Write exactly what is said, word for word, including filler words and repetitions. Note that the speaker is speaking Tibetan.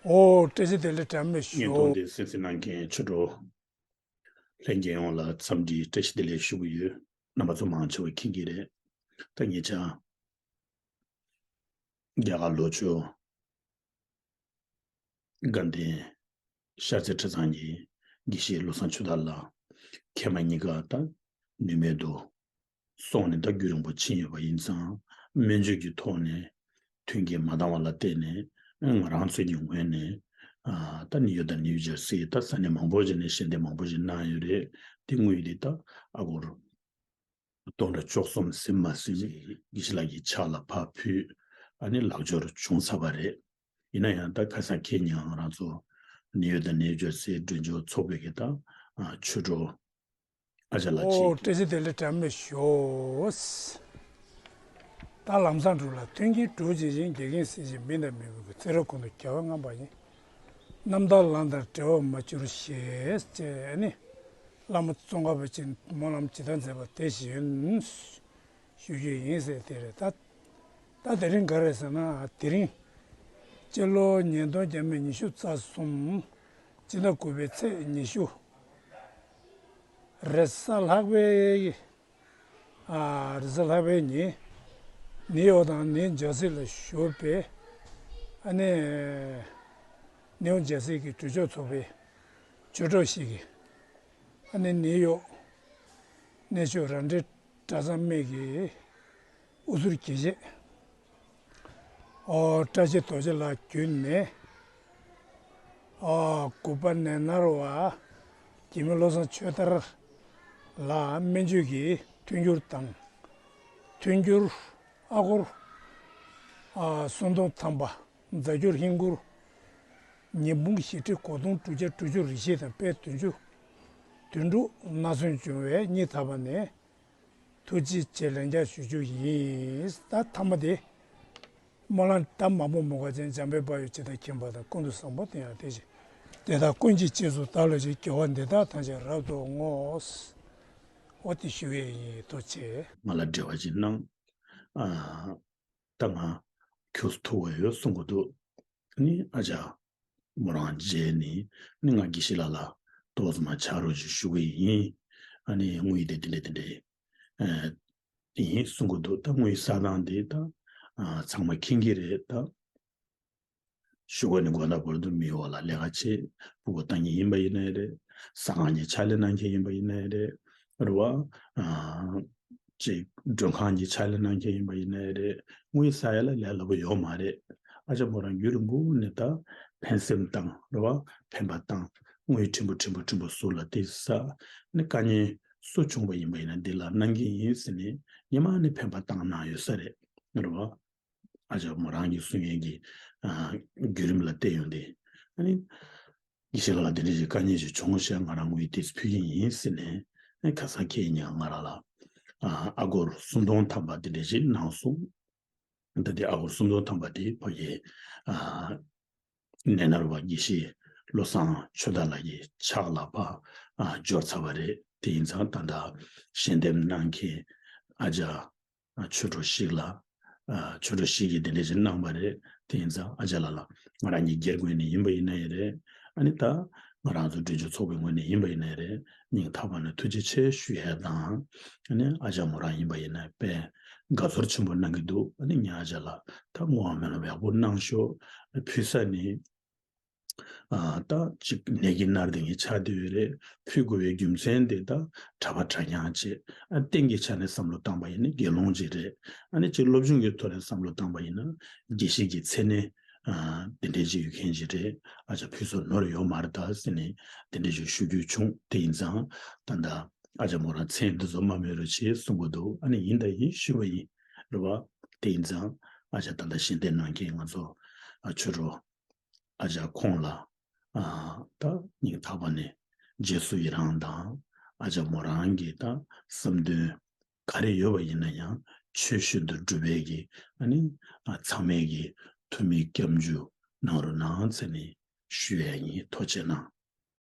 ཨོ། བཀྲ་ཤིས་བདེ་ལེགས། དྲན་མེད་བརྙན་ཐུང་ཞུ། འདི་གསན་གཟིགས་གནང་མཁན་ཆོས་གྲོགས་ལྷན་རྒྱས་ཡོངས་ལ་འཚམས་འདྲི་བཀྲ་ཤིས་བདེ་ལེགས་ཞུ་གི་ཡོད། རྣམ་པ་ཚོ་མང་ཆེ་བ་མཁྱེན་གྱི་རེད། ད་ཉེ་ཆར་རྒྱ་གར་ལྷོ་ཕྱོགས་དགའ་ལྡན་ཤར་རྩེ་གྲྭ་ཚང་གི་དགེ་བཤེས་བློ་བཟང་ཆོས་དར་ལགས་མཁལ་མ་གཉིས་ཀ་ད་ནུས་མེད་དུ་སོང་ནས་ད་རྒྱུན་རིང་པོ་ཕྱིན་ཡོད་པ་ཡིན་ཙང་། སྨན་བཅོས་ཀྱི་ཐོག་ནས་མཐུན་རྐྱེན་མ་འདང་བ་ལ་བརྟེན་ནས་ང་རང་ཚོ་གི་ངོས་ནས་ཨ་ད་ནིའུ་ཡོག་དང་ནིའུ་ཇར་སི་ད་ས་གནས་མང་པོ་ཞིག་ནས་ཞལ་འདེབས་མང་པོ་ཞིག་གནང་ཡོད་རེད། དེ་དངུལ་དེ་ད་ཨ་སྒོར་སྟོང་ཕྲག་བཅུ་གསུམ་ཟིན་མ་ཟིན་དགེ་བཤེས་ལགས་ཀྱི་ཕྱག་ལ་ཕར་ཕུལ། ཨ་ནི་ལག་འབྱོར་བྱུང་ཚར་བ་རེད། ཡིན་ན་ཡང་ད་ཁ་སང་ཁེ་ཉིན་ང་རང་ཚོ་ནིའུ་ཡོག་དང་ནིའུ་ཇར་སི་མགྲོན་ཚོགས་ཚོགས་པའི་གི་ད་ཨ་ཆོས་གྲོགས་ཨ་ཅག་ལགས་ཀྱིས། ཨོ། བཀྲ་ཤིས་བདེ་ལེགས། དྲན་མེད་ཞུ། ད་ལམ་བཟང་འགྲུབ་ལ། མཐུན་རྐྱེན་གྲུབ་ཅིང་བཞིན། དགེ་རྒན་སྲིད་ཞིའི་མི་དང་མི་བུ་གི། བརྩེ་རབ་ཀུན་ཏུ་རྒྱལ་བ་རྔམ་པ་ཡིན། རྣམ་དག་ལམ་དང་བྲལ་བར་མ་གྱུར་ཞེས་བྱས་ནས། བླ་མ་ཙོང་ཁ་པ་ཆེན་སྨོན་ལམ་ཇི་ལྟར་མཛད་པ་དེ་བཞིན་ཞུ་རྒྱུ་ཡིན་ཟེར་དེ་རེད། ད་ད་དེ་རིང་ག་རེ་ཟེར་ན། དེ་རིང་སྤྱི་ལོ་ཉིས་སྟོང་ཉི་ཤུ་རྩ་གསུམ་སྤྱི་ཟླ་དགུ་པའི་ཚེས་ཉི་ཤུ། རེས་གཟའ་ལྷག་པའི་ཨ་རེས་གཟའ་ལྷག་པའི་ཉིན་ནིའུ་ཡོག་དང་ནིའུ་ཇར་སི་ལ་བཞུགས་པའི་ཨ་ནི་ནིའུ་ཇར་སི་གི་གྲོས་ཆོད་ཚོགས་པའི་ཆོས་གྲོགས་ཤིག་གིས། ཨ་ནི་ནིའུ་ཡོག་གནས་མཆོག་རབ་འབྲིང་གྲྭ་ཚང་མིག་གི་དབུ་ཟུར་དགེ་བཤེས་ཨོ་བཀྲ་ཤིས་རྡོ་རྗེ་ལགས་བརྒྱུད་ནས། ཨོ་གུས་པ་ནད་མནར་བ་དགེ་བཤེས་བློ་བཟང་ཆོས་དར་ལགས་སྨན་བཅོས་ཀྱི་མཐུན་འགྱུར་དང་། མཐུན་འགྱུར་ཨ་སྒོར་ཨ་སུམ་སྟོང་ཐམ་པ། རྫས་འགྱུར་ཧིན་སྒོར་ཉིས་འབུམ་བཞི་ཁྲི་གོ་སྟོང་དྲུག་བརྒྱ་དྲུག་ཅུ་རེ་བཞི་དང་དཔལ་བདུན་ཅུ་དོན་དྲུག་ན་སོན་བྱུང་བས་སྙིང་ཐག་པ་ནས་ཐུགས་རྗེ་ཆེ་ལན་བརྒྱ་ཞུ་རྒྱུ་ཡིན། ད་ཐ་མ་དེ་སྨོན་ལམ་ད་མ་མོ་མོ་ག་ཅན་འཇམ་དཔལ་དཔལ་ཡུལ་ཇི་ལྟར་མཁྱེན་པ་དང་། ཀུན་ཏུ་བཟང་པོ་དེ་ཡང་དེ་བཞིན། དེ་དག་ཀུན་གྱི་རྗེས་སུ་བདག་སློབ་ཅིང་། དགེ་བ་འདི་དག་ཐམས་ཅད་རབ་ཏུ་བསྔོ། འོ་དེ་ཞུ་ཡས་ཡིན། ཐུགས་རྗེ་ཆེ། ང་ལ་འབྲེལ་བ་ཅིག་གནང་། ཨ། ད་ང་ཁྱོད་ཐུག་པ་ཡོད་གསུང་གི་འདུག་ནི་ཨ་ཅག་མོ་རང་མཇལ་ནི་ནི་ང་དགེ་བཤེས་ལགས་ལ་ཏོག་ཙམ་མ་ཆ་རོགས་ཅིག་ཞུ་གི་ཡིན། ཨ་ནི་དངུལ་དེ་དེ་འདྲས་དེ་འདྲས་ཨ་ཡིན་གསུང་གི་འདུག་ད་དངུལ་ས་དང་དེ་ད་ཨ་ཚང་མ་མཁྱེན་གྱི་རེད། ད་གཞུག་གུ་ནི་དགོང་དག་བར་དུ་མི་འོག་ལ་ལས་ཀ་བྱེད། ཕྲུ་གུ་ལྟ་མཁན་ཡིན་པ་ཡིན་ནའི་རེད། ཟ་ཁང་གི་ཕྱག་ལས་གནང་མཁན་ཡིན་པ་ཡིན་ནའི་རེད། རེད་བ། ཨ། ཅིག་མགྲོན་ཁང་གི་ཕྱག་ལས་གནང་མཁན་ཡིན་པ་ཡིན་ནའི་རེད། དངུལ་ཟ་ཡ་ལ་ལས་སླ་པོ་ཡོད་མ་རེད། ཨ་ཅག་མོ་རང་རྒྱུན་རིང་པོ་ནས་ད་ཕན་སེམས་བཏང་། རེད་བ། ཕན་པ་བཏང་། དངུལ་ཕྲན་བུ་ཕྲན་བུ་ཕྲན་བུ་ཟུར་ལ་ཏིག་ཙམ་ཟ། ནི་དཀའ་ངལ་སུ་བྱུང་བ་ཡིན་པ་ཡིན་ན་འདི་ལ་གནང་གི་ཡིན་ཟེར་ནས་ཉི་མ་ནི་ཕན་པ་བཏང་གནང་ཡོད་ས་རེད། རེད་བ། ཨ་ཅག་མོ་རང་གིས་གསུང་མཁན་གྱི་ཨ་བརྒྱུད་རིམ་ལ་བལྟས་ཡོང་དུས། ཨ་ནི་དགེ་བཤེས་ལགས་ལ་དེ་འདྲ་ཞིག་དཀའ་ངལ་ཞིག་བྱུང་ཤག་ང་རང་དངུལ་ཏིག་ཙམ་ཕུལ་གྱི་ཡིན་ཟེར་ནས། ཨ་ཁ་སང་ཁེ་ཉིན་ང་རང་ལ་ཨ་ཨ་སྒོར་སུམ་སྟོང་ཐམ་པ་དེ་འདྲ་ཞིག་གནང་སོང་། ད་དེ་ཨ་སྒོར་སུམ་སྟོང་ཐམ་པ་དེ་ཕ་གིའི་ཨ་ནད་མནར་བ་དགེ་བཤེས་བློ་བཟང་ཆོས་དར་ལགས་ཀྱི་ཕྱག་ལ་ཕར་ཨ་འབྱོར་ཚར་བ་རེད། དེ་ཡིན་ཙང་ད་ལྟ་ཞལ་འདེབས་གནང་མཁན་ཨ་ཅག་ཨ་ཆོས་གྲོགས་ཤིག་ལ། ཨ་ཆོས་གྲོགས་ཤིག་གིས་དེ་འདྲ་ཞིག་གནང་བ་རེད། དེ་ཡིན་ཙང་ཨ་ཅག་ལགས་ལ་ང་རང་གཉིས་སྒེར་ངོས་ནས་ཡིན་པ་ཡིན་ན་ཡང་རེད། ཨ་ནི་ད་ང་རང་ཚོ་འབྲེལ་ཆོད་ཚོགས་པའི་ངོས་ནས་ཡིན་པ་ཡིན་ན་ཡང་རེད། སྙིང་ཐག་པ་ནས་ཐུགས་རྗེ་ཆེ་ཞུ་ཡས་དང་། ཨ་ནི་ཨ་ཅག་མོ་རང་ཡིན་པ་ཡིན་ན་དཔེ་དགའ་ཚོར་ཆེན་པོ་གནང་གི་འདུག་ཨ་ནི་ངས་ཨ་ཅག་ལ་ད་བསྔོ་བ་སྨོན་ལམ་ཡག་པོ་གནང་ཤོག་ཕུལ་ས་ནི། ཨ་ད་ཅིག་ནད་ཀྱིས་མནར་བསྡད་མཁན་ཆགས་བསྡད་ཡོད་རེད། ཕུལ་དགོས་པའི་རྒྱུ་མཚན་དེ་ད་གྲྭ་པ་གྲྭ་རྐྱང་བྱས། ཨ་རྟེན་གྱི་ཆ་ནས་བསམ་བློ་བཏང་པ་ཡིན་ན་དགེ་སློང་ཅིག་རེད། ཨ་ནི་ཅིག་སློབ་སྦྱོང་གི་ཐོག་ནས་བསམ་བློ་བཏང་པ་ཡིན་ན་དགེ་བཤེས་ཀྱི་མཚན་གནས་ཨ་དེ་འདྲས་ཅིག་ཡོད་མཁན་ཅིག་རེད། ཨ་ཅག་ཕུལ་ས་ནོར་ཡོད་མ་རེད་ད་ཟེར་ནས་དེ་འདྲས་ཅིག་ཞུ་རྒྱུ་བྱུང་། དེ་ཡིན་ཙང་ད་ལྟ་ཨ་ཅག་མོ་རང་མཚན་འདི་ཚོ་མ་སྨོས་རོགས་བྱེད་གསུང་གི་འདུག་ཨ་ནི་ཡིན་ད་ཡིན་ཞུས་པ་ཡིན། རེད་བ། དེ་ཡིན་ཙང་ཨ་ཅག་ད་ལྟ་ཞལ་འདེབས་གནང་མཁན་ང་ཚོ་ཨ་ཆོས་གྲོགས་ཨ་ཅག་ཁོང་ལ་ཨ་ད་སྙིང་ཐག་པ་ནས་རྗེས་སུ་ཡི་རང་དང་། ཨ་ཅག་མོ་རང་གི་ད་བསམ་དོན་ག་རེ་ཡོད་པ་ཡིན་ན་ཡང་ཆོས་བཞིན་དུ་འགྲུབ་པའི་གི་ཨ་ནི་ཨ་ཚང་མས་གི་ཐུགས་སྨོན་སྐྱབས་འཇུག་གནང་རོགས་གནང་ཟེར་ནས་ཞུ་ཡ་ཡིན། ཐུགས་རྗེ་གནང་།